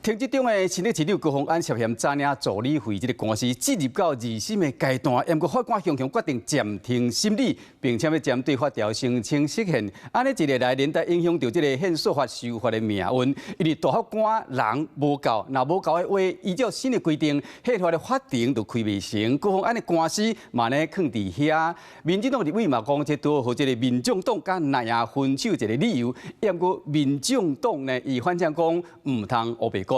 停職中的新竹市長高虹安涉嫌詐領助理費，這个官司進入到二審的階段，毋過法官雄雄決定暫停審理，並且欲針對法條申請釋憲，按呢一個來連帶影響著這个憲訴法修法的命運。因為大法官人無夠，若無夠的話，依照新的規定，憲法的法庭就開袂成。高虹安的官司嘛呢囥佇遐，民進黨立委嘛講，這拄好這个民眾黨佮藍營分手一个理由，毋過民眾黨呢，伊反正講毋通烏白講。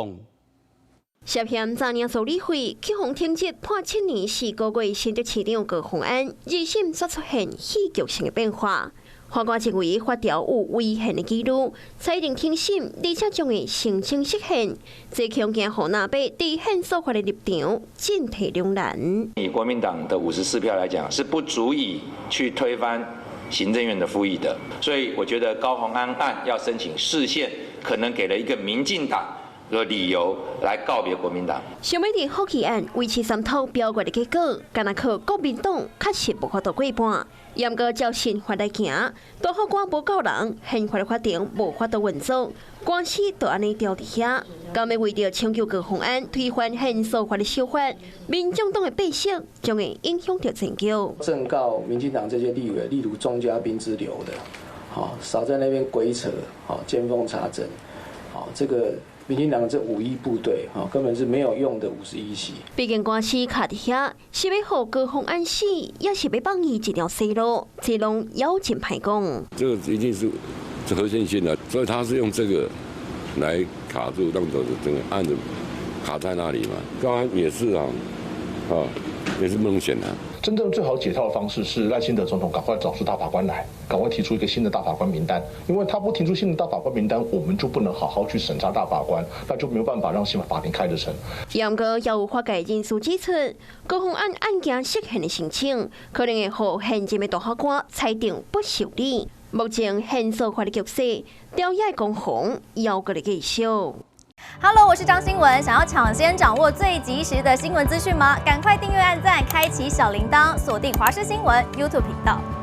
涉嫌詐領助理費，去予停職判7年4個月，新竹市長高虹安，二審煞出現戲劇性的變化。法官認為法條有違憲的紀錄，裁定停審，而且將會申請釋憲，這恐驚予藍白佇憲訴法的立場進退兩難。以國民黨的54票來講，是不足以去推翻行政院的復議的，所以我覺得高虹安案要申請釋憲，可能給了一個民進黨個理由來告別國民黨。想欲佇福建案維持三黨表決的結果，敢若靠國民黨確實無法度過半。嚴格照憲法來行，大法官無夠人，憲法的法庭無法度運作，官司就按呢吊佇遐。敢欲為著搶救高虹安推翻憲訴法的修法，民眾黨的變色將會影響著全局。正告民進黨這些立委，例如鍾嘉賓之流的，好少在那邊鬼扯，好見縫插針，好這個。民進黨這五一部隊，根本是沒有用的51席。畢竟官司卡佇遐，是欲予高虹安死，抑是欲放伊一條生路，這攏猶真歹講。這個一定是合憲性的，所以他是用這個來卡住，讓整個案子卡在那裡嘛。剛剛也是啊，啊，也是不能選的。真正最好解套的方式是賴清德總統趕快找出大法官來，趕快提出一個新的大法官名單。因為他不提出新的大法官名單，我們就不能好好去審查大法官，那就沒有辦法讓憲法法庭開得成。毋過，也有法界人士指出，高虹安案件釋憲的申請，可能會予現任的大法官裁定不受理。目前憲訴法的局勢，朝野攻防猶閣咧繼續。 Hello，我是張新聞。想要搶先掌握最及時的新聞資訊嗎？趕快訂閱、按讚、開啟小鈴鐺，鎖定華視新聞 YouTube 頻道。